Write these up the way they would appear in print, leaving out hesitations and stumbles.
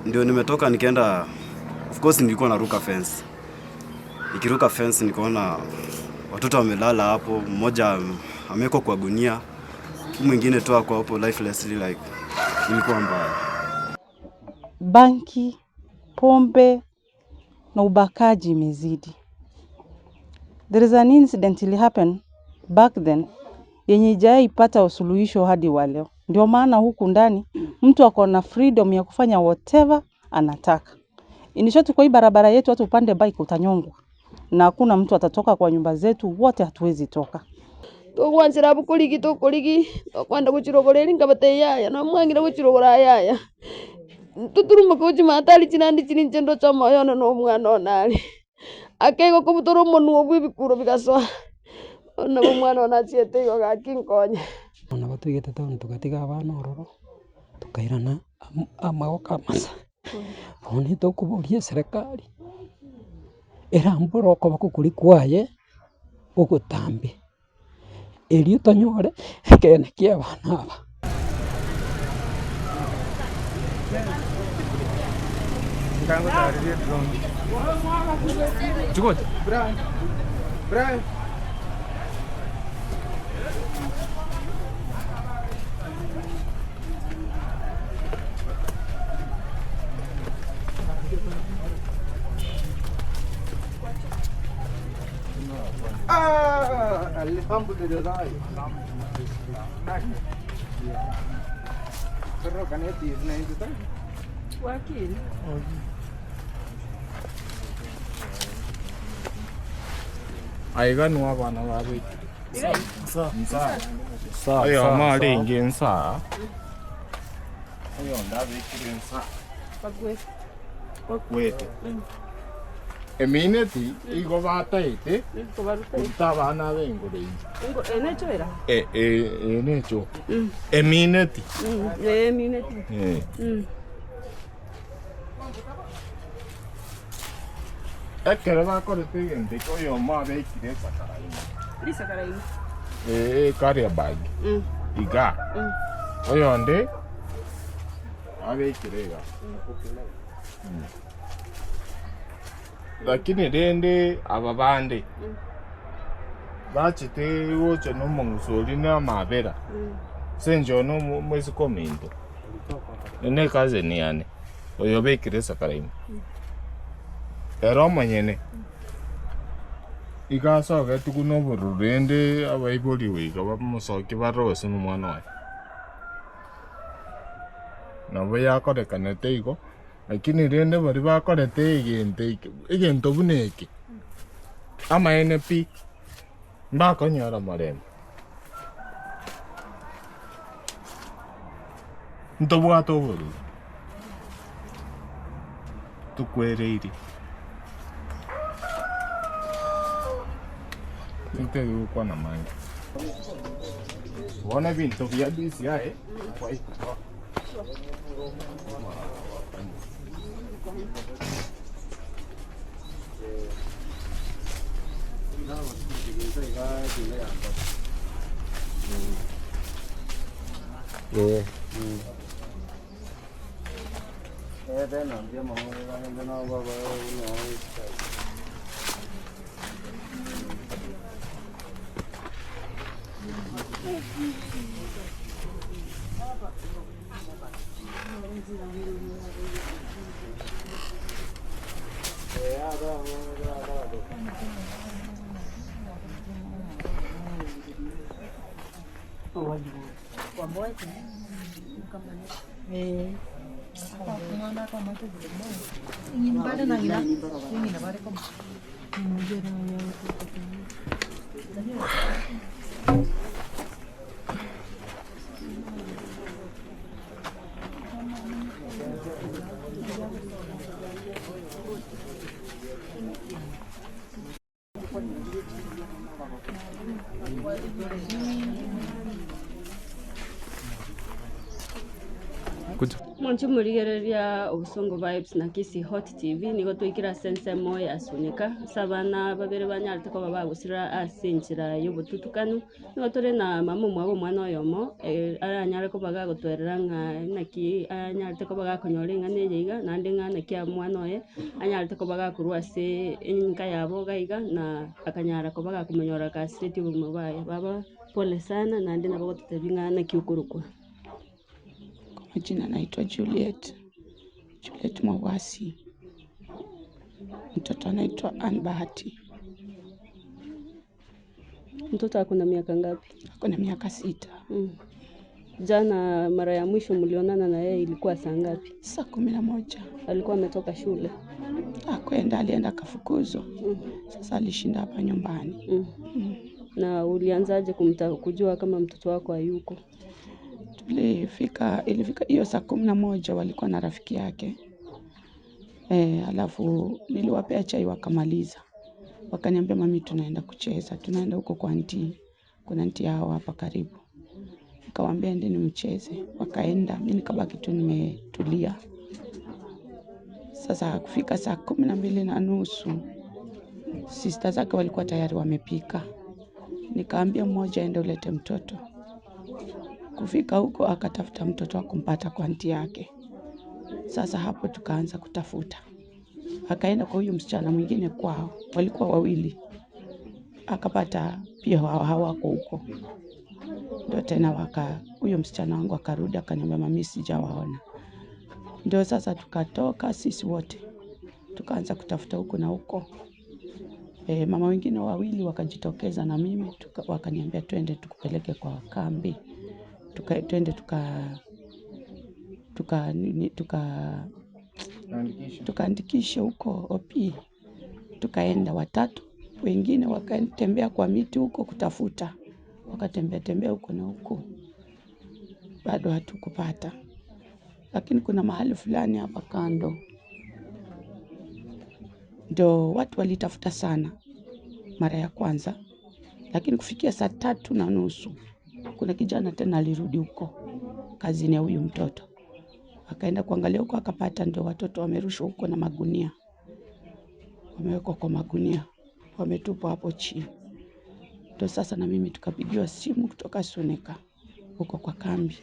Ndio nimetoka nikaenda, of course nilikuwa naruka fence. Nikiruka fence nikaona watoto wamelala hapo, mmoja amewekwa kwa gunia, mwingine tu ako hapo lifelessly like ilikuwa mbaya. Banki, pombe na ubakaji imezidi. There is an incident ili happen back then yenye ijaipata usuluhisho hadi wa leo. Ndio maana huku ndani mtu ako na freedom ya kufanya whatever anataka. In short, kwa hii barabara yetu hata upande bike utanyongwa na hakuna mtu atatoka kwa nyumba zetu, wote hatuwezi toka. Togwanchera abwo korigi tokorigi, tokoenda gochirogora eri nkabatebia yaya, nomwang'ina gochirogora yaya. Toturumoke gochia mahatari chinande chiria inche ndoche omoyo one na omwana one are. Akeigo kobutora omonwa bwa ebikuro bigasoa, bono nabo omwana one achiete igo gaki nkonye. Bono nabo toigete town togatiga abana ororo, tokairana amo amagoko amasa. Bono tokoboria eserekari, erambore okoboko koria kwaye, ogotambe, erio tonyore ekeene kia abana aba. Aiga nigo abana babeekire oyomo arenge nsaa, oyonde abekire nsaa bakwete. Emineti igo bataete goita abana abe engoro eyio. Eh, eh, eye necho. Emineti. Eh. Ekero bakorete egento eke oyomo abekire esakara ime. Ee, carrier bag. Iga. Oyonde abekire iga. Lakini rende aba bande bachete gocha na omong'uso oria na amabera, ase inche oyo na omoiseke ominto, ere ne ecousin yane, oyo obekire esakara ime. Ere omonyene, iga asogetigwe na obororo rende abaibori goika bamosokie barore gose na omwana oye. Nabo yakorekanete igo. Lakini rende baria bakorete egento eke, egento buna eke, amaene pi, mbakonyora morembe. Ntobwate obororo, tokwereirie. Tintari gokwana mange. Bono ebinto bia DCI, kwaikwa. Monche morigereria Obosongo Vibes na Kisii Hot TV, nigo twaikire ase ensemo ya Sunika, ase abana babere banyarete koba bagosira ase enchera y'obotutukanu. Nigo tore na mama omwabo omwana oyomo, aranyare koba gagotwerera ng'a naki anyarete koba gakonyora eng'ana eye iga, naende ng'a naki omwana oye anyarete koba gakorwa ase enka yabo iga iga, na akanyara koba gakomonyora gasiretie obogima bwaye. Baba pole sana naende nabo ogototebia ng'a naki okorokwa. Kwa majina naitwa Juliet, Juliet Mwawasi, mtoto anaitwa Ann Bahati. Mtoto ako na miaka ngapi? Ako na miaka 6. Jana mara ya mwisho mlionana na yeye ilikuwa saa ngapi? Saa 11. Alikuwa ametoka shule? Akwenda, alienda akafukuzwa. Sasa alishinda hapa nyumbani. Na ulianzaje kujua kama mtoto wako hayuko? Tulifika, ilifika hiyo saa 11 walikuwa na rafiki yake. Alafu niliwapea chai wakamaliza. Wakaniambia mami, tunaenda kucheza, tunaenda huko kwa auntie, kuna auntie yao hapa karibu. Nikawaambia endeni mcheze, wakaenda, mimi nikabaki tu nimetulia. Sasa kufika saa 12:30 sister zake walikuwa tayari wamepika. Nikaambia mmoja aende ulete mtoto. Kufika huko akatafuta mtoto akumpata kwa auntie yake. Sasa hapo tukaanza kutafuta. Akaenda kwa huyu msichana mwingine kwao, walikuwa wawili. Akapata pia hawako huko. Ndio tena huyo msichana wangu akarudi akaniambia mami sijawaona. Ndio sasa tukatoka sisi wote. Tukaanza kutafuta huko na huko. Mama wengine wawili wakajitokeza na mimi, wakaniambia twende tukupeleke kwa kambi. Tuka, twende tuka, tuka, nini, tuka, tukaandikishe huko OP. Tukaenda watatu, wengine wakatembea kwa miti huko kutafuta. Wakatembea tembea huko na huko. Bado hatukupata. Lakini kuna mahali fulani hapa kando ndio watu walitafuta sana mara ya kwanza. Lakini kufikia saa 3:30 kuna kijana tena alirudi huko kazini ya huyu mtoto. Akaenda kuangalia huko akapata ndio watoto wamerushwa huko na magunia. Wamewekwa kwa magunia, wametupwa hapo chini. Ndio sasa na mimi tukapigiwa simu kutoka Sunika huko kwa kambi.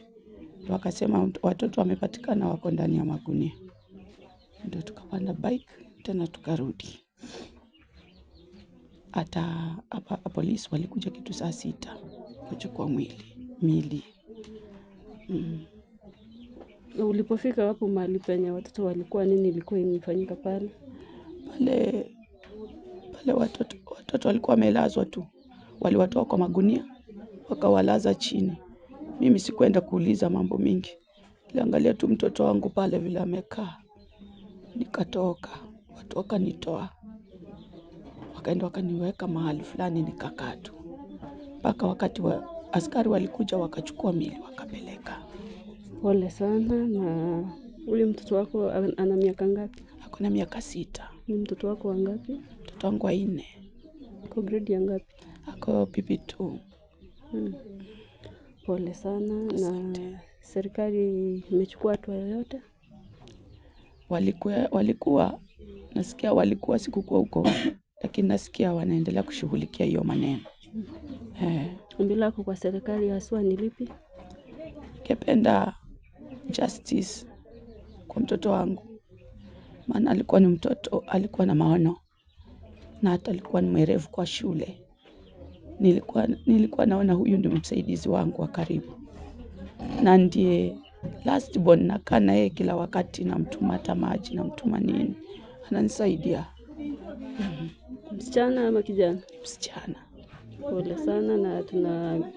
Ndio wakasema watoto wamepatikana wako ndani ya magunia. Ndio tukapanda bike tena tukarudi. Hata hapa polisi walikuja kitu saa 6 kuchukua miili. Ulipofika hapo mahali penye watoto walikuwa, nini ilikuwa imefanyika pale? Pale watoto walikuwa wamelazwa tu. Waliwatoa kwa magunia wakawalaza chini. Mimi sikuenda kuuliza mambo mingi. Niliangalia tu mtoto wangu pale vile amekaa. Nikatoka, watu wakanitoa. Wakaenda wakaniweka mahali fulani nikakaa tu. Mpaka wakati wa askari walikuja wakachukua miili wakapeleka. Pole sana. Na huyu mtoto wako ana miaka ngapi? Ako na miaka 6. Ni mtoto wako wa ngapi? Mtoto wangu wa 4. Ako grade ya ngapi? Ako PP2. Pole sana. Na Asante. serikali imechukua hatua yoyote? Walikuwa nasikia walikuwa, sikukuwa huko, lakini nasikia wanaendelea kushughulikia hiyo maneno. Ombi lako kwa serikali haswa ni lipi? Ningependa justice kwa mtoto wangu. Maana alikuwa ni mtoto, alikuwa na maono. Na hata alikuwa ni mwerevu kwa shule. Nilikuwa naona huyu ndio msaidizi wangu wa karibu. Na ndiye last born, nakaa na yeye kila wakati, namtuma hata maji, namtuma nini. Ananisaidia. Msichana ama kijana? Msichana. Pole sana, na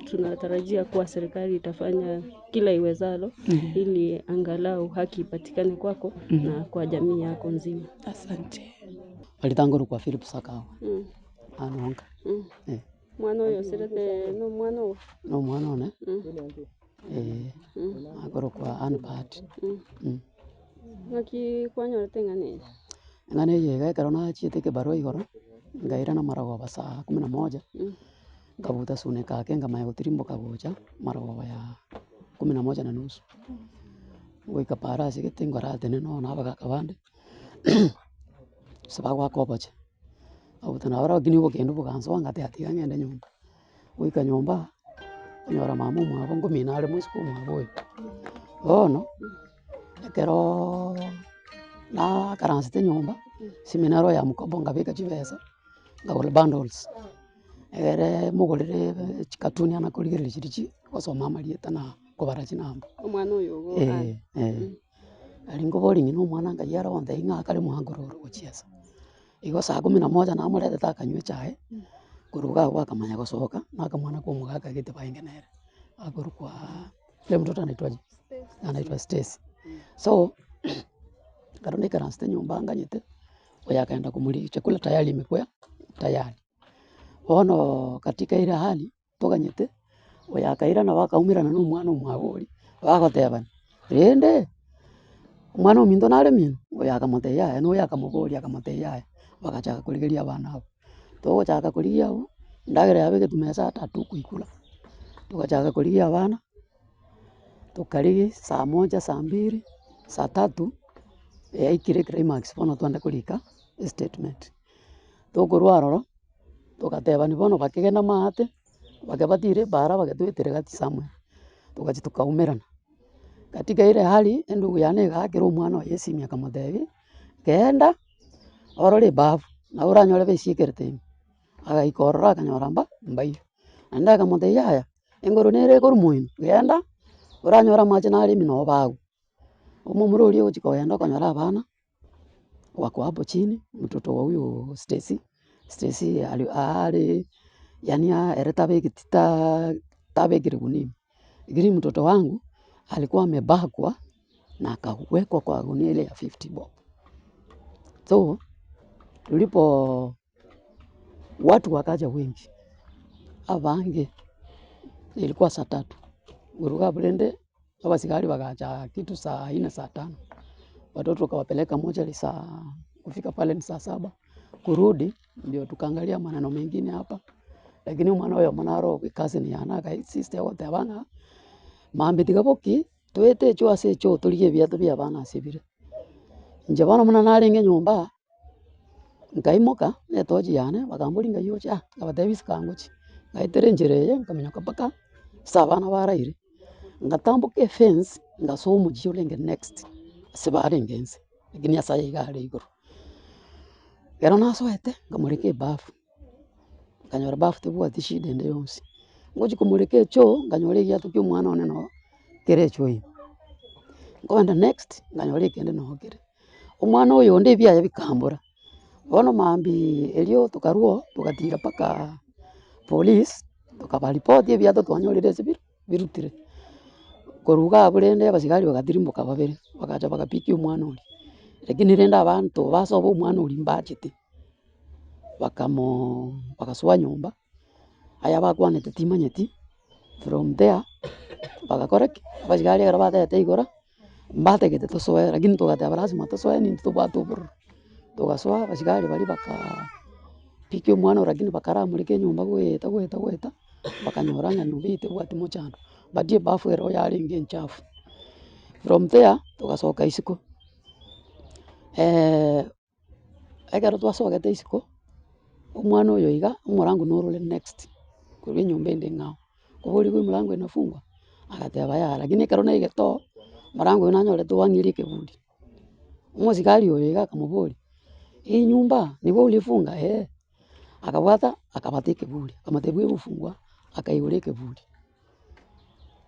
tunatarajia kuwa serikali itafanya kila iwezalo ili angalau haki ipatikane kwako na kwa jamii yako nzima. Asante. Walitanguru kwa Philip Sakawa. Anonga. Mwana oyo serete no mwana o? No mwana one. Agoro kwa Ann Bahati. Ngaki kwanyorete ng'ane? Ng'ane eye iga ekero nachiete ekebarua igoro, nkairana marogoba saa kumi na moja, nkabuta sunika ake nkamanya gotirimboka gocha marogoba ya kumi na moja na nusu. Ngoika paaro ase gete ngoratenena oo na abagaka bande, ase bagoaka oboche, obote nabo lakini obokendo bogansoa ngateba tiga ngende nyomba. Goika nyomba, nkonyora mama omwabo nkomina are moiseke omwabo oyo. Bono, ekeroooo nakaransete nyomba, esimi nero ya mkopo nkabeka chibesa, nkagora bundles, egere mogorere chikatuni ana korigereria chiria chi gosoma amarieta na kobara chinamba. Omwana oyo ogo aye. Eh, eh. Aria nkoboria ng'ina omwana ngai are gontebia ng'a akare mwankororo gochiesa. Igo saa kumi na moja namoretete akanywa echae, korwa iga abwo akamanya gosoka, na akamwana ka omogaka gete baenge nere, akorokwaaa ule mtoto anaitwa aje? Anaitwa Stacy. So, ekero naikaransete nyomba nganyete, oyo akaenda komorigia chakula tayari imekuwa tayari. Bono katika ile hali. Toganyete, oyo akairana bakaumerana na omwana omwabo oria, bagotebana, rende omwana ominto nare mino? Oyo akamotebia yaya, na oyo akamoboria akamotebia yaya, bagachaka korigeria abana abwo. Togochaka korigia abwo, endagera yabegetwe mesa ata hatukoikura, togachaka korigia abana, tokarigia saa moja, saa mbili, saa tatu, yaikire climax bono twende korika estatement. Tokorwa aroro, togatebani bono bakegenda maate, bake batire epaara bagetwetere gati somewhere, togachia tokaumerana. Katika ile hali, endugu yane egaakera omwana oye esimi akamotebia, genda orore ebafu, nabo oranyore besiekerete ime. Agaika ororo akanyora mba mbaiyo. Naende akamotebia yaya, engoro nere ekorwa moino, genda oranyore amache nare ime nabo bagwa. Omomura oria ogochia kogenda okonyora abana. Wako hapo chini, mtoto wa huyo Stacy, Stacy ari are yaani ere tabegeti ta tabekire gunia ime, lakini mtoto wangu alikuwa amebakwa na akawekwa kwa gunia ile ya 50 bob. So tulipo watu wakaja wengi, abange, ilikuwa saa tatu, goruga abwo rende. Abasigari bagacha kitu saa nne saa tano, watoto tukawapeleka mochari saa kufika pale ni saa saba, kurudi ndio tukaangalia maneno mengine hapa, lakini omwana oyomo naro ecousin yane aka insist agoteba ng'a mambia tiga boki toete echoo ase echoo torigie ebiato bia abana ase bire. Inche bono buna narenge nyomba, nkaimoka na etochi yane bakamboria ng'ai ocha ah, nkabatebia isiko angochia, ngaetera enchera eye nkaminyoka mpaka ase abana baraire. Ngatamboka efence, ngasoa omochie orenge next, ase barenge inse, lakini ase aye iga are igoro. Ekero nasoete, nkamoreka ebafu, nkanyora bafu tebwati shida ende yonsi, ngochi komoreka echoo, nkanyora egiato kia omwana one noo kere echoo ime. Nkogenda next, nkanyora ekende noo kere. Omwana oyo onde ebiaye bikambora, bono mambia erio tokarwa oo, togatira mpaka police, tokabaripoti ebiato twanyorire ase bire. Birutire. Korwa iga abwo rende abasigari bagatirimboka babere, bagacha bagapikia omwana oria, lakini rende abanto basoba omwana oria mbachete, bakamooo bagasoa nyomba, aya bakwanete timanyeti, from there bagakora ki? Abasigari ekero batebete igora, mbatagete tosoe lakini togateba lazima tosoe nintwe tobwate obororo. Togasoa abasigari baria bakaa pikia omwana oria lakini bakaramoreka enyomba goeta goeta goeta, bakanyora ng'a nyomba eye tebwati mochando, but ebafu ero yarenge enchafu. From there, togasoka isiko, ekero twasogete isiko, omwana oyo iga, omorango norore next, korwa enyomba ende eng'ao, nkoboria omorango inafungwa, agateba yaya lakini ekero naigete oo, omorango oyio nanyorete oang'ire ekeburi. Omosigari oyo iga akamoboria, hii nyumba ni wewe ulifunga eh, akabwata akabata ekeburi, akamotebia wewe fungua, akaigora ekeburi.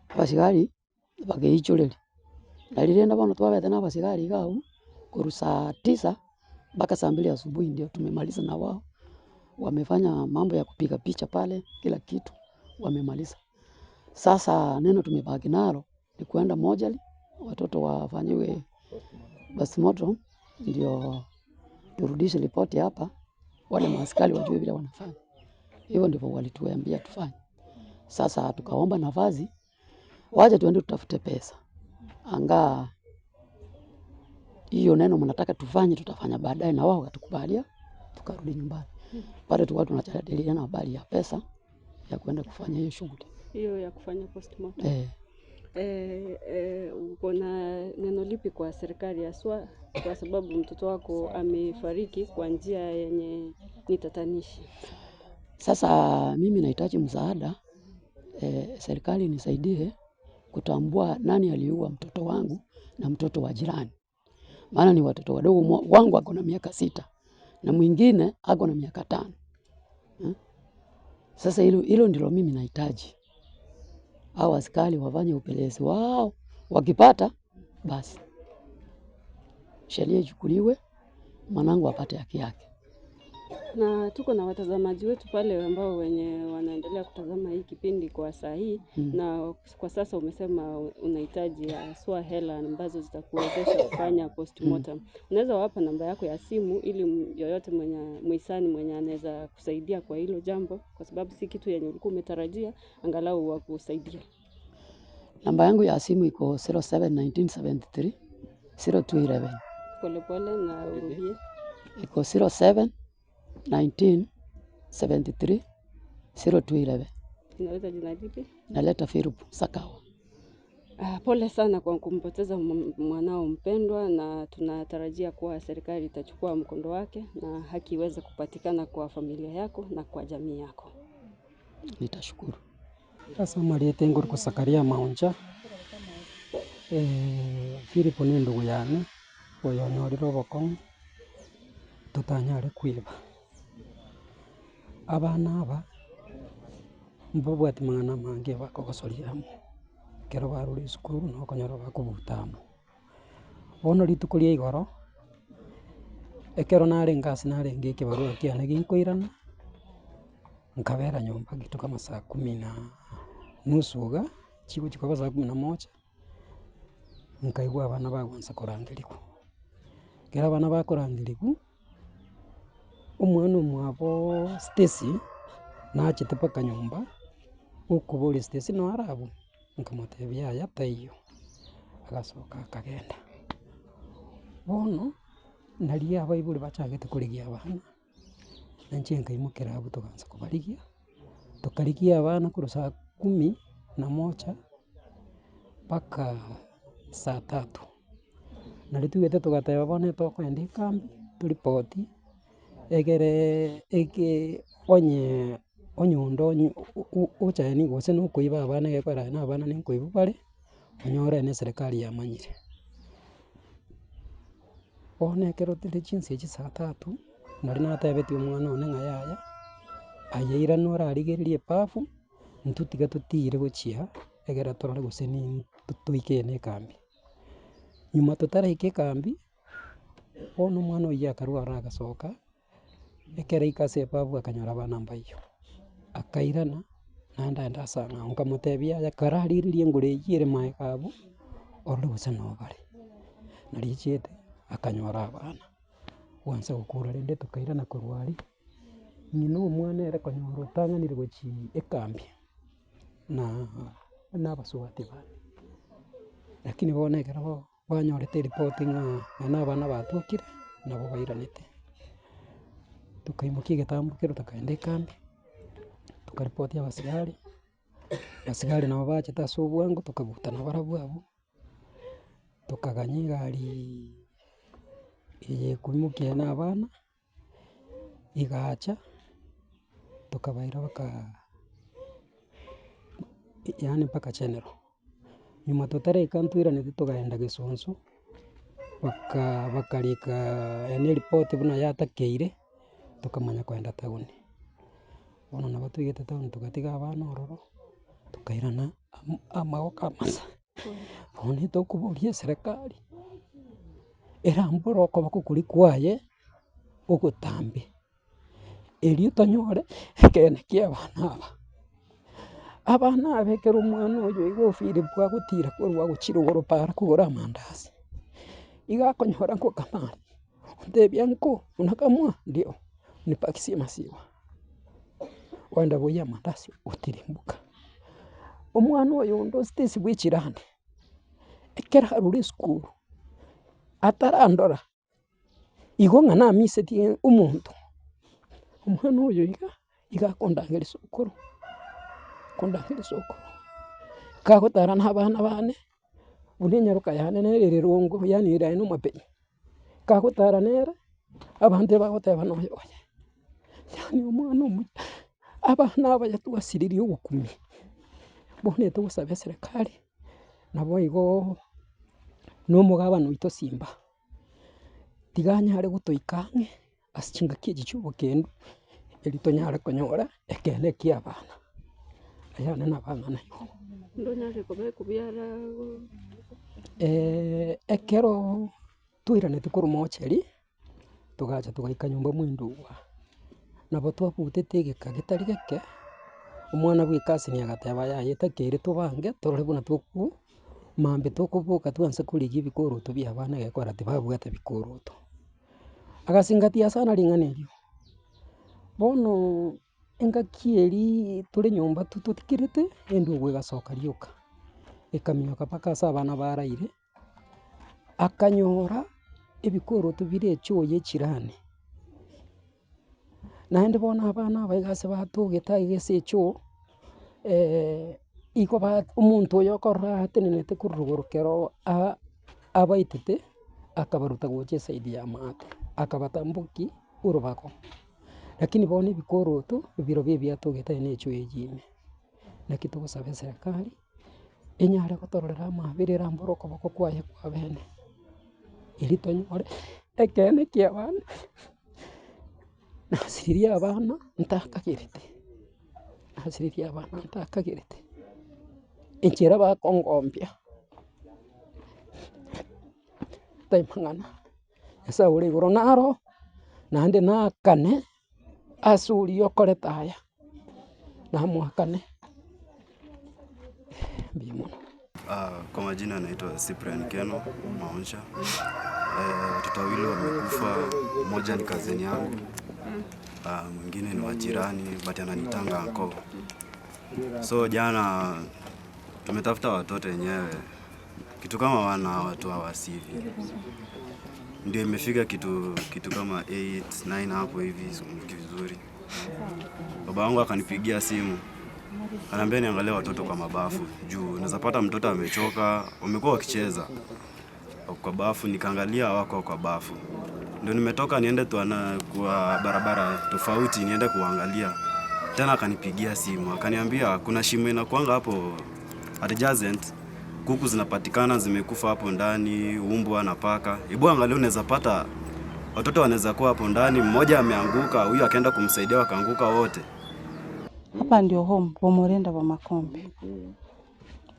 Abasigari bakeichoreria, nari rende bono twabete na abasigari iga abwo, korwa saa tisa mpaka saa mbili asubuhi ndio tumemaliza na wao, wamefanya mambo ya kupiga picha pale, kila kitu wamemaliza. Sasa neno tumebaki nalo ni kuenda mochari watoto wafanyiwe postmortem ndio turudishe ripoti hapa, wale maaskari wajue vile wanafanya. Hivyo ndivyo walituambia tufanye. Sasa tukaomba nafasi, waje tuende tutafute pesa, angaa hiyo neno mnataka tufanye, tutafanya baadaye, na wao wakatukubalia, tukarudi nyumbani. Pale tulikuwa tunajadiliana habari ya pesa ya kwenda kufanya hiyo shughuli Hiyo ya kufanya postmortem. eh. Uko na neno lipi kwa serikali haswa kwa sababu mtoto wako amefariki kwa njia yenye ni tatanishi? Sasa mimi nahitaji msaada serikali nisaidie kutambua nani aliua mtoto wangu na mtoto wa jirani, maana ni watoto wadogo. Wangu ako na miaka 6 na mwingine ako na miaka 5. Sasa hilo ndilo mimi nahitaji. Hao askari wafanye upelelezi wao, wakipata basi sheria ichukuliwe, mwanangu apate haki yake. Na tuko na watazamaji wetu pale ambao wenye wanaendelea kutazama hii kipindi kwa saa hii. Na kwa sasa umesema unahitaji haswa hela ambazo zitakuwezesha kufanya postmortem. Unaweza wapa namba yako ya simu ili yoyote mwenye muhisani mwenye anaweza kusaidia kwa hilo jambo, kwa sababu si kitu yenye ulikuwa umetarajia, angalau wakusaidia. Namba yangu ya simu iko 071973 0211. Pole pole na urudie. Iko 0719 73 0211. Inaleta jina lipi? Naleta Philip Sakawa. Pole sana kwa kumpoteza mwanao mpendwa, na tunatarajia kuwa serikali itachukua mkondo wake na haki iweze kupatikana kwa familia yako na kwa jamii yako. Nitashukuru. Ase amarieta ngori kosakaria amaoncha, Philip ne endugu yane, oyo onyorire obokong'u, totanyare koeba. Abana aba, mbabwati mang'ana amange bakogosoria amo, ekero barure esukuru na okonyora bakobuta amo. Bono rituko ria igoro, ekero narenge ase narenge ekebarua kiane ginkoirana, nkabera nyomba kitu kama saa kumi na nusu iga, chigochi koba saa kumi na moja, nkaigwa abana bagoansa korangeriwa. Ekero abana bakorangeriwa, omwana omwabo Stacy, nachete mpaka nyomba, gokoboria Stacy noo arabwo, nkamotebia yaya taiyo, agasoka akagenda. Bono, naria abaibori bachagete korigia abana, na inche nkaimokera abwo togaansa kobarigia, tokarigia abana korwa saa kumi na moja mpaka saa tatu. Nario toigwete togateba bono etokoenda ekambi, toripoti, egere eke onye onye onde onye ochaeni gose na okoiba abana egekogera na abana ninkoibwa bare, onyore na eserekari yamanyire. Bono ekero tore chinsa echi saa tatu, nari natebetie omwana one ng'a yaya, aye irana orarigereria ebafu, intwe tiga totire gochia, egere torore gose ni toike na ekambi. Nyuma totaraika ekambi, bono omwana oyio akarwa ororo agasoka, ekero aika ase ebafu akanyora abana mbaiyo, akairana, naende aenda ase ang'ao, nkamotebia yaya kararigereria engoro eywo ere maega abwo, orore gose noo bare. Nari achiete, akanyora abana, gwansa gokora rende tokairana korwa aria, ng'ina omwana ere konyora otang'anire gochii ekambi, na na abasubati bande. Lakini bono ekero banyorete eripoti ng'a nonye na abana batokire, nabo bairanete. Tokaimokia egetambo keria tokaenda ekambi, tokaripotia abasigari, abasigari nabo bachete ase obwango tokabuta nabarabwo abwo, tokaganya egariiii eye ekoimokia na abana, egacha, tokabaira mpaka yaani mpaka general. Nyuma totaraika ntwiranete tokaenda gesonso, baka bakarika yaani eripoti buna yatakeire, tokamanya koenda town. Bono nabo twaigete town togatiga abana ororo, tokairana amo amagoko amasa, bono tokoboria eserekari, erambore okoboko koria kwaye, ogotambe, erio tonyore ekeene kia abana aba. Abana aba ekero omwana oyo iga Philip agotira korwa agochia rogoro para kogora amandasi, iga akonyora ngokamari, ontebia nko unakamua ndio, nipakisie maziwa. Oenda boyia amandasi otirimboka. Omwana oyo onde Stacy bwa echirani, ekero arure esukuru, atarandora, igo ng'a namisetie omonto, omwana oyo iga, iga akondangeria sokoro, akondangeria sokoro. Kagotara na abana bane, buna enyaroka yane nere ere rongo, yaani ere aye na omopenyi, kagotara nere, abanto ebagoteba noyo oye, yaani omwana omuya, abana abaya twasiririe ogokumia, bono etogosaba eserekari, nabo igoooo na omogabana oito Simba, tiga anyare gotoika ang'e. Ase chingaki echi chi'obokendu, erio tonyare konyora ekeene ki'abana. Ayande nabang'ana igo. Ndonyare koba ekubiara Ekero twairanete korwa mocheri, togacha togaika nyomba mwa endugu aa, nabo twabutete egeka getari geke, omwana bwa ecousin agateba yaya etakeire tobange torore buna tokwo mambia tokoboka twanse korigia ebikoroto bia abana egekora tibabwate bikoroto. Agasingatia sana ring'ana erio. Bono engaki eria tore nyomba totikerete, endugu egasoka rioka, ekaminyoka mpaka ase abana baraire, akanyora ebikoroto bire echoo ya echirani. Naende bono abana aba iga ase batogete aiga ase echoo, igo ba omonto oyo okorora atenenete korwa rogoro kero abaetete, akabaruta gocha eside ya maate, akabatamboki orobago. Lakini bono ebikoroto, birobio ebiatogete aye na echoo eywo ime. Naki togosaba eserekari, enyare gotororera amabera erambore okoboko kwaye kwa bene, erio tonyore ekeene kia abana, nasiririe abana ntakagerete, nasiririe abana ntakagerete, enchera bakongombia, tai mang'ana, Nyasaye ore igoro naro, naende naakane. Ase oria okorete aya, namoakane mbuya mono. Kwa majina naitwa Cyprian Keno Maoncha. Watoto wawili wamekufa, mmoja ni cousin yangu, mwingine ni wa jirani but ananitanga uncle. So jana tumetafuta watoto wenyewe kitu kama wana watu hawasivi ndio imefika kitu, kitu kama 8 9 hapo hivi sikumbuki vizuri. Baba yangu akanipigia simu ananiambia niangalie watoto kwa mabafu juu unaweza pata mtoto amechoka, wamekuwa wakicheza kwa bafu, nikaangalia wako kwa bafu, ndio nimetoka niende tuana kwa barabara tofauti niende kuangalia tena. Akanipigia simu akaniambia kuna shimo inakuanga hapo adjacent kuku zinapatikana zimekufa hapo ndani, umbwa na paka. Hebu angalia, unaweza pata watoto wanaweza kuwa hapo ndani, mmoja ameanguka, huyu akaenda kumsaidia, wakaanguka wote. Hapa ndio home Bomorenda wa Makombe.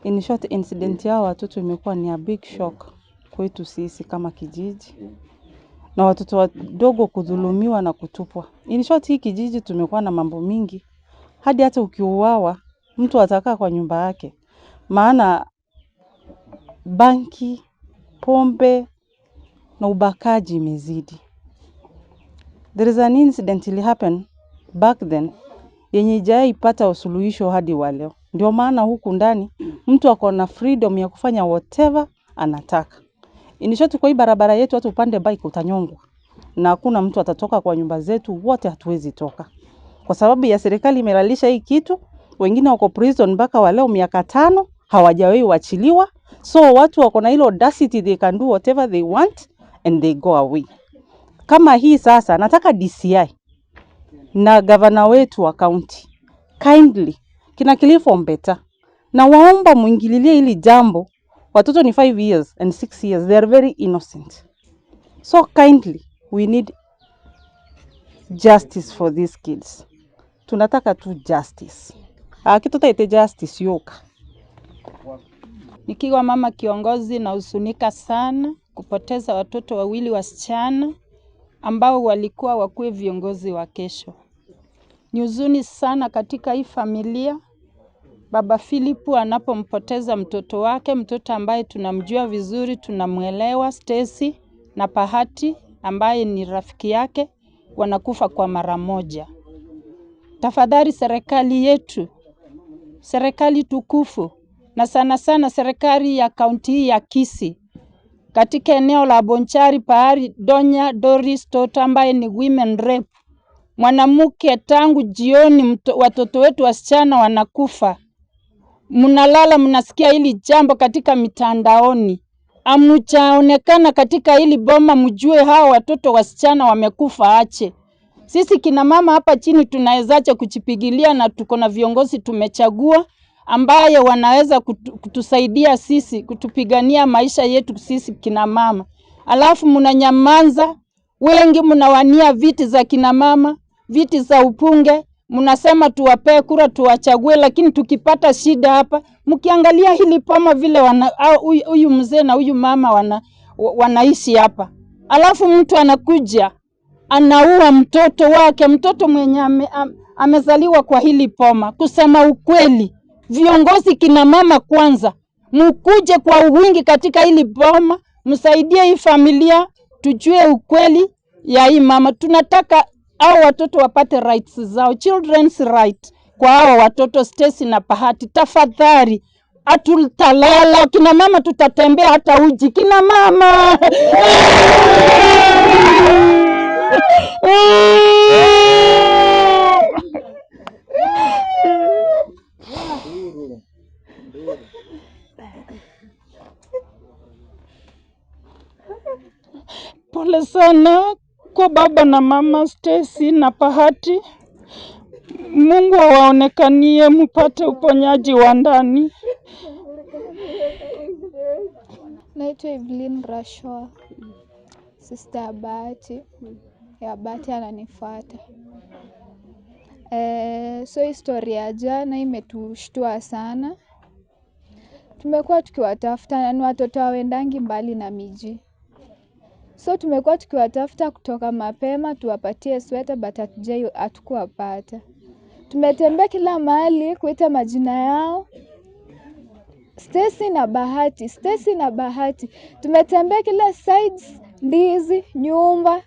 In short, incident yao watoto imekuwa ni a big shock kwetu sisi kama kijiji, na watoto wadogo kudhulumiwa na kutupwa. In short, hii kijiji tumekuwa na mambo mingi, hadi hata ukiuawa mtu atakaa kwa nyumba yake, maana banki, pombe na ubakaji imezidi. There is an incident ili happen back then yenye ijaipata usuluhisho hadi wa leo. Ndio maana huku ndani mtu ako na freedom ya kufanya whatever anataka. In short, kwa hii barabara yetu hata upande bike utanyongwa na hakuna mtu atatoka kwa nyumba zetu, wote hatuwezi toka kwa sababu ya serikali imelalisha hii kitu. Wengine wako prison mpaka wa leo miaka tano hawajawahi wachiliwa, so watu wako na ile audacity, they can do whatever they want and they go away. Kama hii sasa, nataka DCI na gavana wetu wa county kindly, kina Cliff Ombeta, na waomba muingililie hili jambo. Watoto ni 5 years and 6 years, they are very innocent, so kindly we need justice for these kids. Tunataka tu justice, akitutaite justice yoka. Nikiwa mama kiongozi nahuzunika sana kupoteza watoto wawili wasichana ambao walikuwa wakuwe viongozi wa kesho. Ni huzuni sana katika hii familia. Baba Philip anapompoteza mtoto wake, mtoto ambaye tunamjua vizuri, tunamwelewa, Stacy na Bahati ambaye ni rafiki yake, wanakufa kwa mara moja. Tafadhali serikali yetu, serikali tukufu, na sana sana serikali ya kaunti hii ya Kisii katika eneo la Bonchari pahali Donya Doris Toto ambaye ni women rep, mwanamke tangu jioni watoto wetu wasichana wanakufa. Mnalala mnasikia hili jambo katika mitandaoni, amujaonekana katika hili boma, mjue hawa watoto wasichana wamekufa ache. Sisi kina mama hapa chini tunawezaje kujipigilia, na tuko na viongozi tumechagua ambaye wanaweza kutusaidia sisi kutupigania maisha yetu sisi kina mama, alafu mnanyamaza. Wengi mnawania viti za kina mama, viti za upunge, mnasema tuwapee kura tuwachague, lakini tukipata shida hapa, mkiangalia hili poma vile wana, au huyu mzee na huyu mama wanaishi hapa, alafu mtu anakuja anaua mtoto wake, mtoto mwenye amezaliwa kwa hili poma. Kusema ukweli, viongozi kina mama kwanza, mkuje kwa wingi katika hili boma, msaidie hii familia, tujue ukweli ya hii mama. Tunataka hao watoto wapate rights zao, children's right kwa hao watoto Stacy na Bahati. Tafadhali, hatutalala kina mama, tutatembea hata uji kina mama. Pole sana kwa baba na mama Stacy na Bahati. Mungu awaonekanie mupate uponyaji wa ndani. Naitwa Evelyn Rashwa, sister ya Bahati. Ya Bahati ananifuata. So historia ya jana imetushtua sana. Tumekuwa tukiwatafuta na ni watoto hawaendangi mbali na miji. So tumekuwa tukiwatafuta kutoka mapema tuwapatie sweta but hatukuwapata. Tumetembea kila mahali kuita majina yao. Stacy na Bahati, Stacy na Bahati. Tumetembea kila sides, ndizi, nyumba,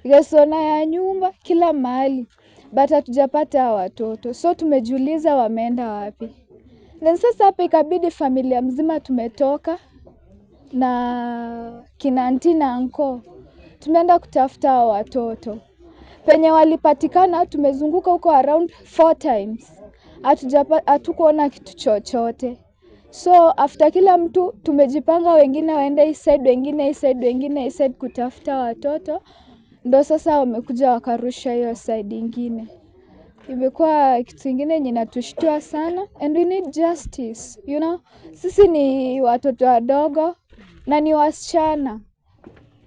gesona ya nyumba, kila mahali. But hatujapata hawa watoto. So tumejiuliza wameenda wapi. Then sasa hapa ikabidi familia mzima tumetoka na kina auntie na uncle. Tumeenda kutafuta hawa watoto. Penye walipatikana tumezunguka huko around 4 times. Hatukuona kitu chochote. So after kila mtu tumejipanga, wengine waende hii side, wengine hii side, wengine hii side kutafuta watoto. Ndo sasa wamekuja wakarusha hiyo side ingine. Imekuwa kitu ingine yenye inatushtua sana and we need justice, you know. Sisi ni watoto wadogo na ni wasichana.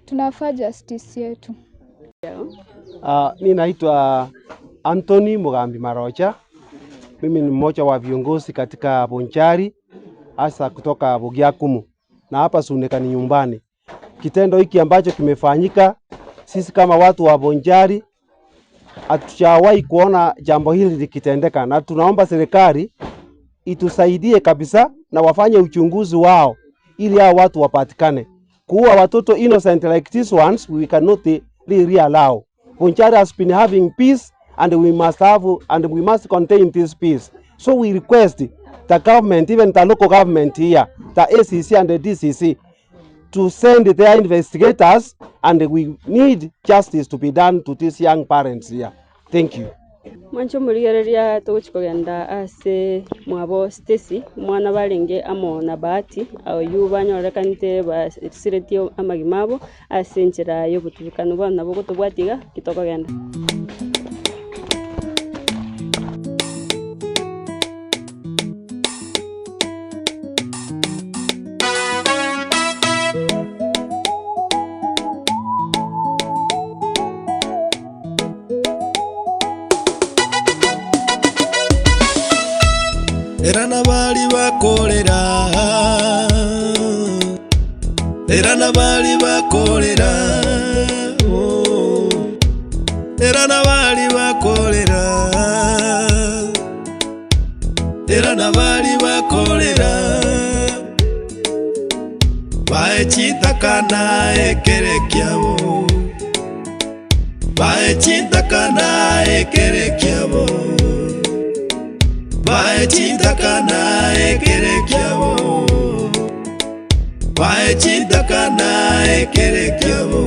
Tunafaa justice yetu. Mi naitwa Anthony Mugambi Marocha. Mimi ni mmoja wa viongozi katika Bonchari, hasa kutoka Bogiakumu, na hapa Suneka ni nyumbani. Kitendo hiki ambacho kimefanyika, sisi kama watu wa Bonchari hatujawahi kuona jambo hili likitendeka, na tunaomba serikali itusaidie kabisa na wafanye uchunguzi wao ili hao watu wapatikane. Kuua watoto innocent like these ones we cannot really allow. Bonchari has been having peace and we must have and we must contain this peace. So we request the government, even the local government here, the ACC and the DCC, to send their investigators, and we need justice to be done to these young parents here. Thank you. Mwancho murigereria tuguchikogenda ase mwabo Stacy mwana barenge amo na Bahati oyu banyorekanite basiretie amagima abo ase enchera y'obotutukanu bono nabo gotobwatiga kitokogenda. Era nabali bakolera, era nabali bakolera, oh. Era nabali bakolera, era nabali bakolera. Baechitakana ekerekiabo, baechitakana ekerekiabo. Baechitakana ekerekiabo, baechitakana ekerekiabo.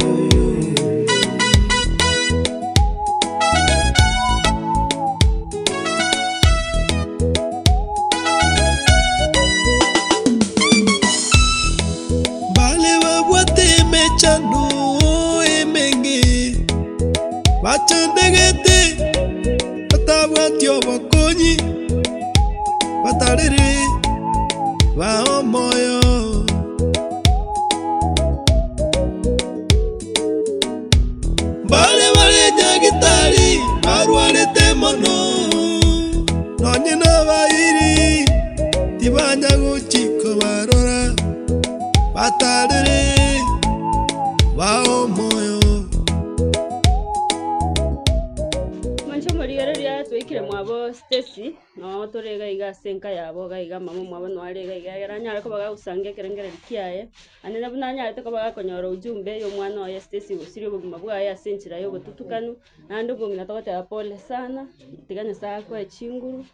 Bachandegete batabwati obokonyi, batariri bae omoyo. Mbare bare nyagitari barwarete mono, nonye nabairi tibanya gochi kobarora, batarire bae omoyo. Mwanche omorigereria twaikire mwabo Stacy, noo tore iga iga ase enka yabo iga iga mama omwabo noo are iga iga ekero anyare koba gagosangia ekerengererio kiaye, naende na buna anyarete koba gakonyora ujumbe ya omwana oye Stacy gosiria obogima bwaye ase enchera ya obotutukanu, naende omong'ina togoteba pole sana, tiga Nyasaye akoe chinguru,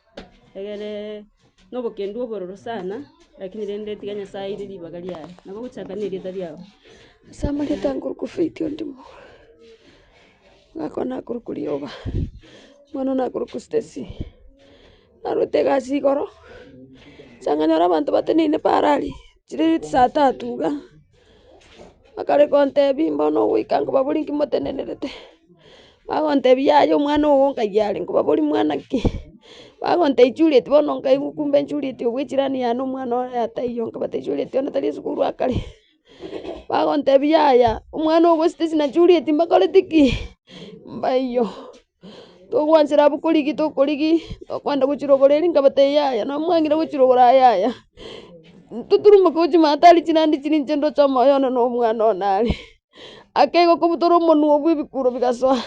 egere na obokendu obororo sana, lakini rende tiga Nyasaye aire ribaga riaye. Nabo ogochaka na erieta riago. Ase amarieta nkoruka Faith Ondimo, ngakwana nakoruka rioba, omwana one nakoruka Stacy, narwete egasi igoro, nsa nkanyora abanto bateneine para aria, chire saa tatu iga, bakare kontebia mbono ogoika nkobaboria nki motenenerete, bagontebia yaya omwana ogo nkai are, nkobaboria mwana ki? Bagontebia Juliet bono nkaigwa kumbe Juliet obwo echirani yane omwana oye ataiyo, nkabatebia Juliet one tari esukuru akare. Bagontebia yaya, omwana ogo Stacy na Juliet mbakoreti ki? Mbaiyo. Togwanchera abwo korigia tokorigia, tokoenda gochia rogoro erio nkabatebia yaya, nomwang'ina gochia rogoro aye yaya, toturumoke gochia maate chinande chiria inche ndoche omoyo one na omwana one are. Akeigo kobutora omonwa obwo ebikuro bigasoa,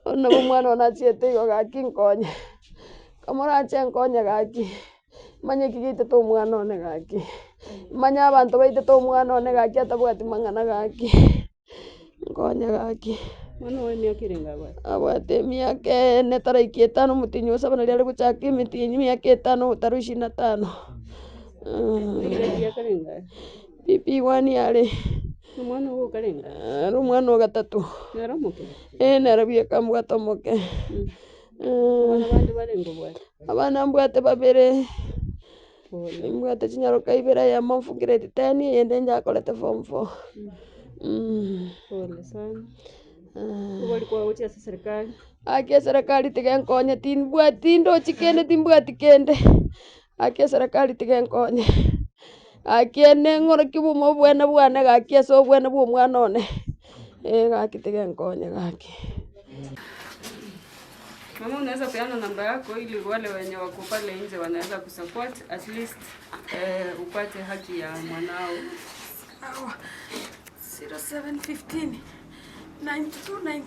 bono nabo omwana one achiete igo gaki nkonye, kamorache nkonye gaki. Manye eki giaitete omwana one gaki, manye abanto baitete omwana one gaki atabwati mang'ana gaki, nkonye gaki. Omwana oye emiaka erenge abwate? Abwate emiaka ene taraika etano omotienyi o saba naria are gochaka emetienyi emiaka etano tarehe ishirini na tano. Egrade ya karenge are? PP one are. Omwana ogo okarenge? Ere omwana o gatato. Nere omoke? Ee nere bweka mbwate omoke. Abana bande barenge obwate? Abana mbwate babere, nimbwate chinyaroka ibere eyemo grade ten, eyende nyakorete form four. Pole sana. Obori kwagochia ase eserikari? Gaki eserekari tiga enkonye timbwati tindochi kende timbwati kende, gaki eserekari tiga enkonye, gaki ene ng'orokie buna obwene bwane gaki ase obwene bwa omwana one, eh gaki tiga enkonye gaki. Mama unaweza peana namba yako ili wale wenye wako pale nje wanaweza kusupport at least eh, upate haki ya mwanao. Sawa. 0715 92 92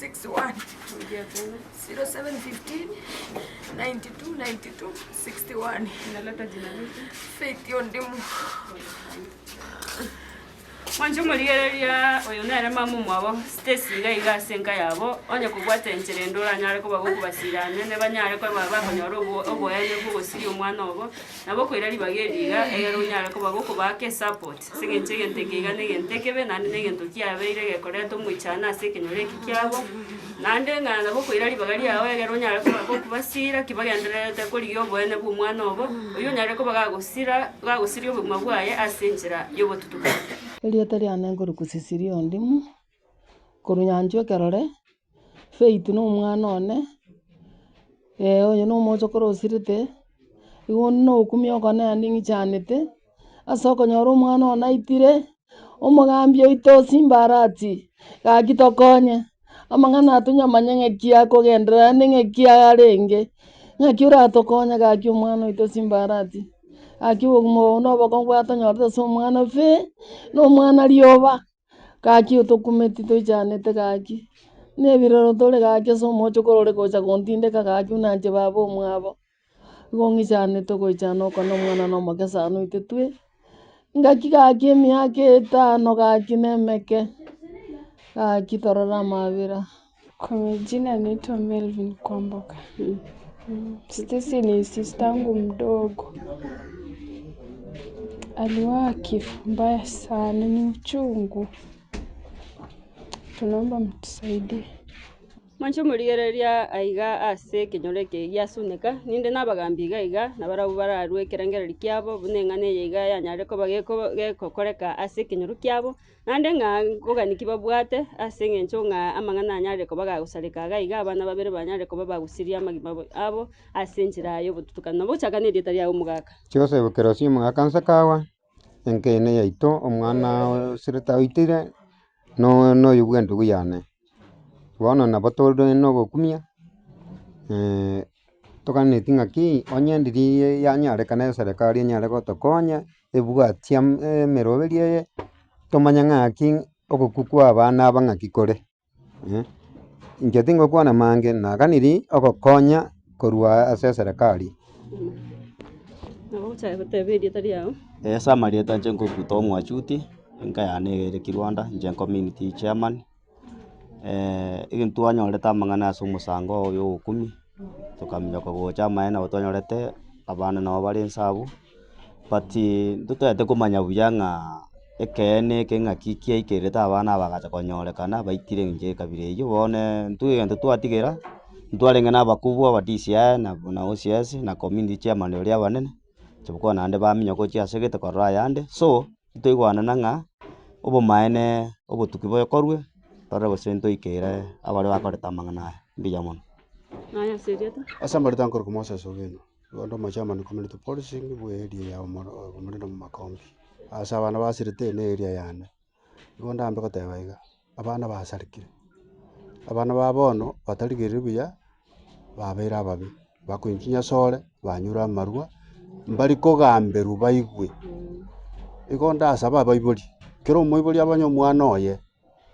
61. Rudia tena. 0715 92 92 61. Inaleta jina lipi? Faith Ondimu. Mwanche omorigereria oyo nere mama omwabo Stacy iga iga ase enka yabo, onye kobwata enchera ende oranyare koba gokobasira anene banyare koba bakonyora obo oboene bwa ogosiria omwana obo, nabo okoira ribaga eri iga egere onyare koba gokobaaka esupport ase eng'encho egento eke iga na egento ekebe naende na egento kiabeire gekoreta omoichano ase ekenyoro eki kiabo. Naende ng'a nabo okoira ribaga riao ekero onyare koba gokobasira ki bagendererete korigia oboene bwa omwana obo, oywo onyare koba gagosira gagosiria obogima bwaye ase enchera y'obotutukanu. Erieta riane nkorokwa Cecilia Ondimu, korwa Nyanchwa ekerore, Faith na omwana one, oyo na omochokoro osirete, igo onde na ogokumia okone naende ng'ichanete, ase okonyora omwana one aitire, omogambi oito Simba Arati, gaki tokonye, amang'ana aya tonyamanye ng'aki akogenderera naende ng'aki arenge, ng'aki oratokonye gaki omwana oito Simba Arati, gaki obogima obo na obokong'u bwatonyorete ase omwana pi, na omwana rioba, gaki otokumeti toichanete gaki, na ebirero tore gaki ase omochokoro ore gocha gontindeka gaki buna inche baba omwabo. Igo ng'ichanete ogoichana oko na omwana na omoke sana oitetwe, ngaki gaki emiaka etano gaki na emeke, gaki torore amabera. Kwa majina naitwa Melvin Kwamboka. Stacy ni sistangu mdogo. Aliuawa kifo mbaya sana, ni uchungu. Tunaomba mtusaidie. Mwanche omorigereria aiga ase ekenyoro eke gia Suneka, ninde nabagambi iga iga, nabarabwo bararue ekerengererio kiabo buna eng'ana eye iga yanyarire koba geko gegokoreka ase ekenyoro kiabo, naende ng'a nkogani ki babwate ase eng'encho ng'a amang'ana anyarire koba gagosareka iga iga, abana babere banyarire koba bagusirie amagima abo ase enchera yobotutukanu. Nabo gochaka na erieta riago omogaka. Joseph Kerosi omogaka Nsakawa, enka ene yaito, omwana osirete oitire, no- noyo bwa endugu yane. Bono nabo tore na ogokumia, toganetie ng'aki onye ndiri yanyarekana eserekari enyare gotokonya, ebwatia emeroberi eye, tomanye ng'aki ogokwa kwa abana aba ng'aki kore Inche tingokwana mange, naganiri ogokonya korwa ase eserekari. Nabo ogochaka goteba erieta riao. Ase amarieta inche nkoruta omwachuti, enka yane iga ere Kirwanda, inche community chairman, egento twanyorete amang'ana ase omosango oyo ogokumia, tokaminyoka gocha amaene nabo twanyorete, abana nabo bare inse abwo, but ntotagete komanya buya ng'a ekeene eke ng'aki kiaikerete abana aba bagacha konyorekana baitire eng'encho ya ekabira eywo, bono intwe egento twatigera, ntwarenge na abakubwa aba DCI na na OCS na community chairman baria abanene, chibokwana naende baminyoka gochia ase egete korora ayande, so ntoigwanana ng'a obomaene obotuki bokorwe, torore gose ntoikere abaria bakorete amang'ana aya, mbuya mono. Naye ase erieta? Ase amarieta nkorokwa Moses Ogeno, igo onde omochairman community policing bwe area ya Omorende Makombi. Ase abana basirete eye ne area yane, igo ndambe goteba iga, abana basarekire, abana ba bono batarigereri buya, babeire ababe, bakonya chinyasore, banyure amarwa, mbari kogamberwa baigwe. Igo ndasabe abaibori, kera omoibori abanye omwana oye,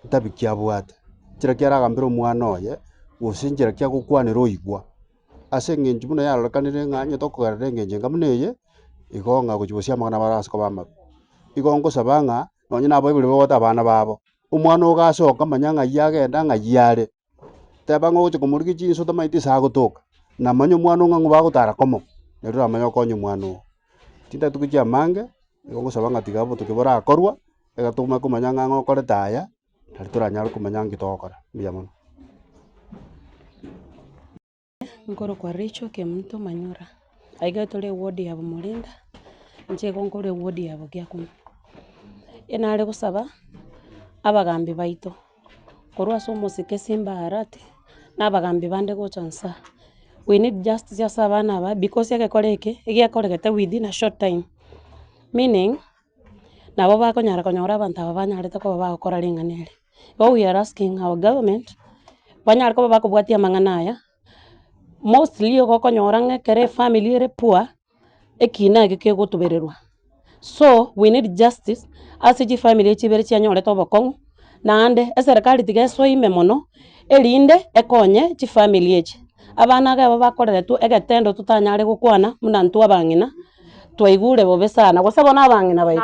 ntabi ki abwate, nchera ki aragambere omwana oye, gose nchera ki agokwanera oigwa. Ase eng'encho buna yarorekanire ng'a onye tokogerera eng'encho enga buna eye, igo ng'a gochia gosiama amang'ana abo arase koba amabe. Igo ngosaba ng'a, nonye na abaibori babwate abana babo, omwana ogo asoka manya ng'ai agenda ng'ai are, teba ng'a ogocha komorigia chinsa otamanyeti ase agotoka, namanya omwana oo ng'a ng'o bagotara komo, nari oramanye gokonya omwana oo. Chintatuko chia amange, nigo ngosaba ng'a tiga obotuki borakorwa, ekero tokomanya komanya ng'a ng'o okorete aya, nari toranyare komanya nki togokora, mbuya mono. Nkorokwa Rachel Kemunto Manyora, aiga tore eward ya Bomorinda, inche igo nkore eward ya Bogiakumu. Enare gosaba, abagambi baito, korwa ase omosike Simba Arati, na abagambi bande gocha nsa, we need justice ase abana aba because egekora eke, egiakoregete within a short time, meaning. Nabo bakonyara konyora abanto aba banyarete koba bagokora ring'ana eri. Igo we are asking our government, banyare koba bakobwatia amang'ana aya, mostly igo okonyora ng'a ekero efamiri ere poor, ekina eke kegotubererwa. So, we need justice ase chifamiri echi ibere chianyorete obokong'u, naende eserekari tiga esoe ime mono, erinde ekonye chifamiri echi. Abana iga aba bakoreretwe egetendo totanyare gokwana buna intwe abang'ina. Twaigure bobe sana, gose bono abang'ina baito?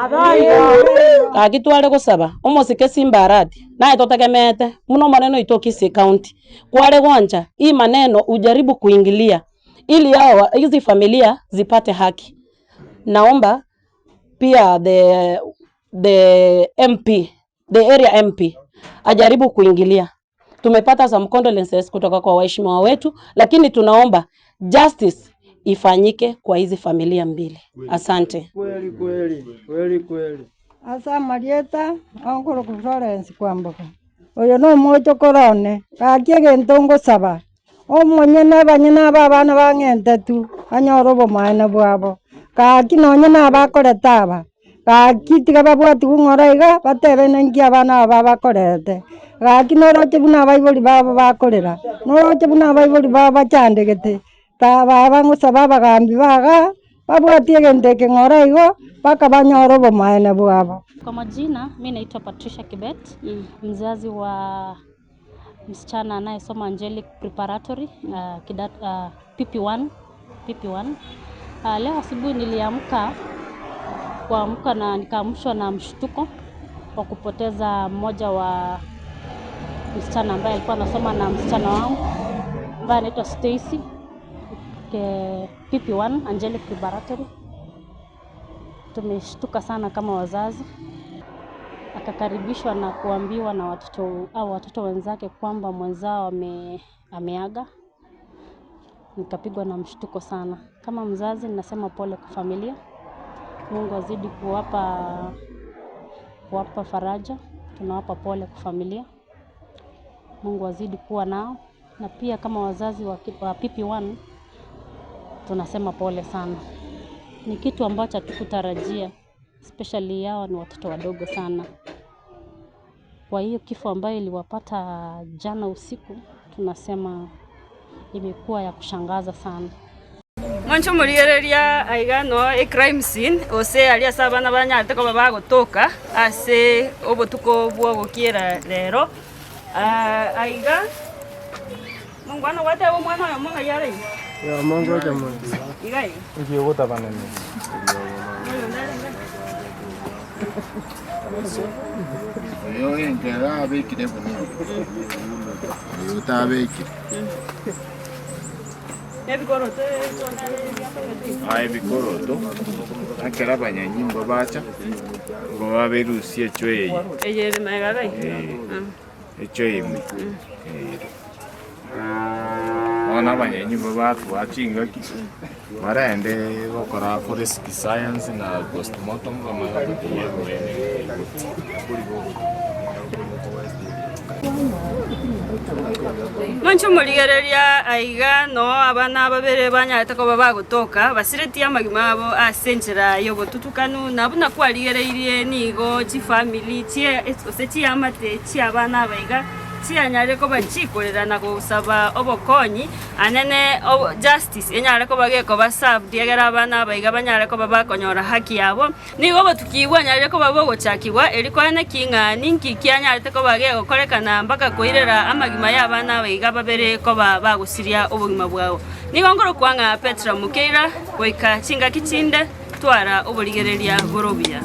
Gaki tware gosaba, omosike Simba Arati, naye totegemeete, buna omonene oito o Kisii County, kware gwancha hii maneno ujaribu kuingilia ili hawa hizi familia zipate haki. Naomba pia the the MP, the area MP ajaribu kuingilia. Tumepata some condolences kutoka kwa waheshimiwa wetu, lakini tunaomba justice ifanyike kwa hizi familia mbili. Asante. Kweli kweli kweli kweli. Ase amarieta onkorokwa Florence Kwamboka, oyo nomochokoro one, gaki egento ngosaba, omonyene abanyene aba abana bang'entetwe, banyore obomaene bwabo, gaki nonye nabakorete aba, Gaki tiga babwatigwe ng'ora iga, batebe ninki abana aba bakorete. Gaki noroche buna abaibori babo bakorera, noroche buna abaibori babo bachandegete. Ta baba ngosaba abagambi baga, babwatie egento eke ng'ora igo, mpaka banyore obomaene bwabo. Kwa majina, mi naitwa Patricia Kibet, mzazi wa msichana anayesoma Angelic Preparatory uh, kidat, uh, PP1, PP1. Uh, leo asubuhi niliamka kuamka na nikaamshwa na mshtuko wa kupoteza mmoja wa msichana ambaye alikuwa anasoma na msichana wangu ambaye anaitwa Stacy PP1 Angelic Preparatory. Tumeshtuka sana kama wazazi. Nikakaribishwa na kuambiwa na watoto au watoto wenzake kwamba mwenzao ame, ameaga. Nikapigwa na mshtuko sana. Kama mzazi ninasema pole kwa familia. Mungu azidi kuwapa kuwapa faraja. Tunawapa pole kwa familia. Mungu azidi kuwa nao, na pia kama wazazi wa PP1 tunasema pole sana. Ni kitu ambacho hatukutarajia, especially yao ni watoto wadogo sana. Kwa hiyo kifo ambayo iliwapata jana usiku, tunasema imekuwa ya kushangaza sana. Mwanche omorigereria aiga no ecrime scene gose aria ase abana banyarete koba bagotoka ase obotuko bwa ogokiera rero. Aiga mongwana gwateba omwana oyomo ng'ai are iga? Oyomo ngocha mono. Iga iga. Inki ogotabanania? Oyo enkero abekire egunia, oyo otabekire. Ebikoroto Aye ebikoroto, ekero abanyanyimbo bacha, nigo baberusia echo eye. Eye ere magega iga? Eh, echo ime. Ere. Bono abanyanyimbo batwaa chingaki, barende gokora forensic science na postmortem bamanye gototebia ebuene Monche omorigereria aiga noo abana babere banyarete koba bagotoka, basiretie amagima abo ase enchera y'obotutukanu, na buna kwarigereirie nigo chifamiri chie gose chiamate chi'abana aba iga chianyarire koba chikorera na gosaba obokonyi anene justice enyare koba gekoba served egere abana aba iga banyare koba bakonyora haki yabo. Nigo obotuki bwanyarire koba bogochakigwa, erio koeneki ng'a ninki kianyarete koba gegokorekana mpaka koirera amagima y'abana aba iga babere koba bagosiria obogima bwabo. Nigo nkorokwa ng'a Petra Mukeira, goika chingaki chinde twara oborigereria bore obuya.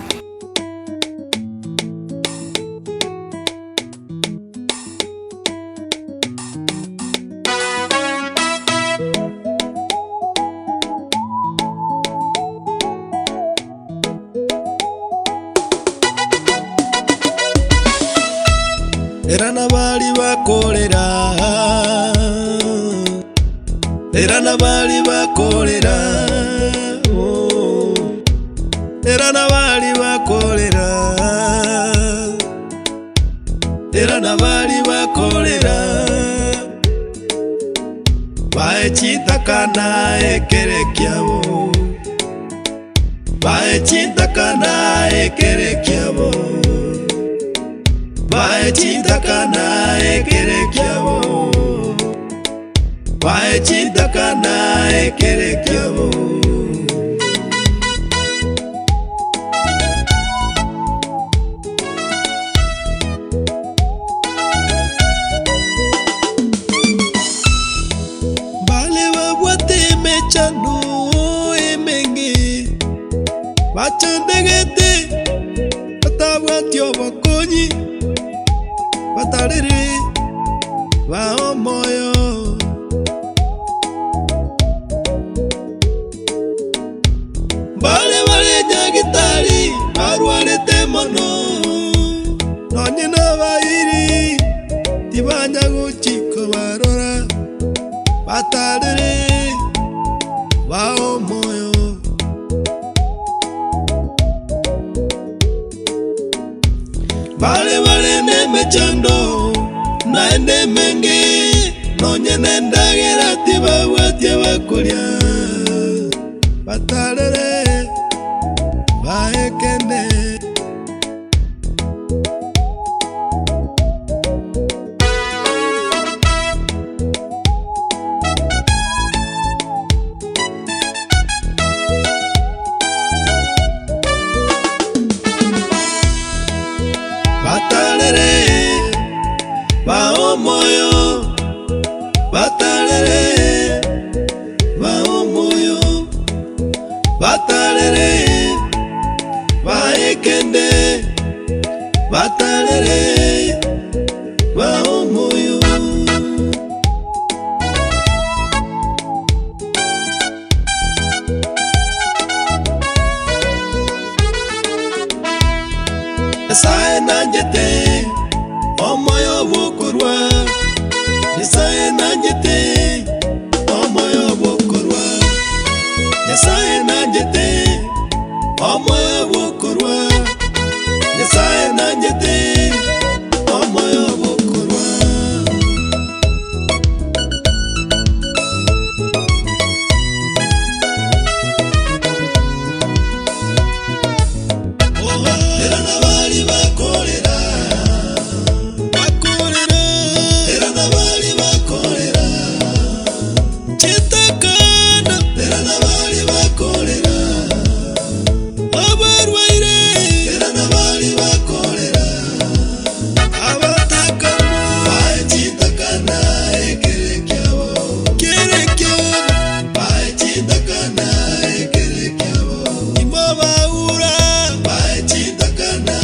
Era nabari bakorera, era nabari bakorera, oh. Era nabari bakorera, era nabari bakorera, bae chitakana ekere kiabo. Bae chintakana ekere kiabo. Bae chintakana ekere kiabo. Bae chintakana ekere kiabo. Mbare babwate emechando emenge, bachandegete, batabwati obokonyi, batarire bae omoyo. Mbare bare nyagitari barwarete mono, nonye nabairi tibanya gochi kobarora, batarire bae omoyo. Bare bare nemechando naende emenge, nonye nendagera tibabwatia bakoria, batarere bae kende. Batarere bae omoyo, batarere bae omoyo, batarere bae kende, batarere bae omoyo. Nyasae nanchete. bwokorwa Nyasaye nanchete omoyo bwokorwa Nyasaye nanchete omoyo bwokorwa Nyasaye nanchete omoyo bwokorwa. Era nabari bakorera bakorera era nabari bakorera chitakana era nabari bakorera abarwaire era nabari bakorera abatakana bae chitakana ekere kiabo kere kiabo bae chitakana ekere kiabo Imbabaura bae chitakana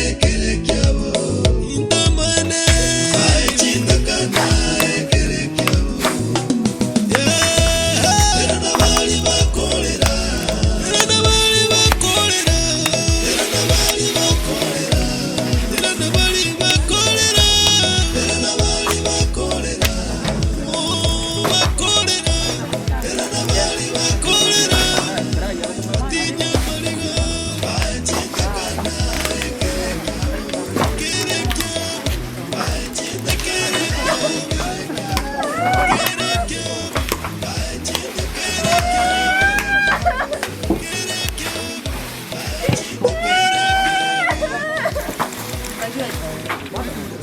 ekere kiabo intamane bae chitakana ekere kiabo era nabari bakorera era nabari bakorera era nabari bakorera era nabari bakorera era nabari bakorera oh bakorera era nabari bakorera atinya mariga bae chitakana ekere kiabo kere kiabo bae chitakere kere kiabo bae chitakere kere kiabo bae chitakere.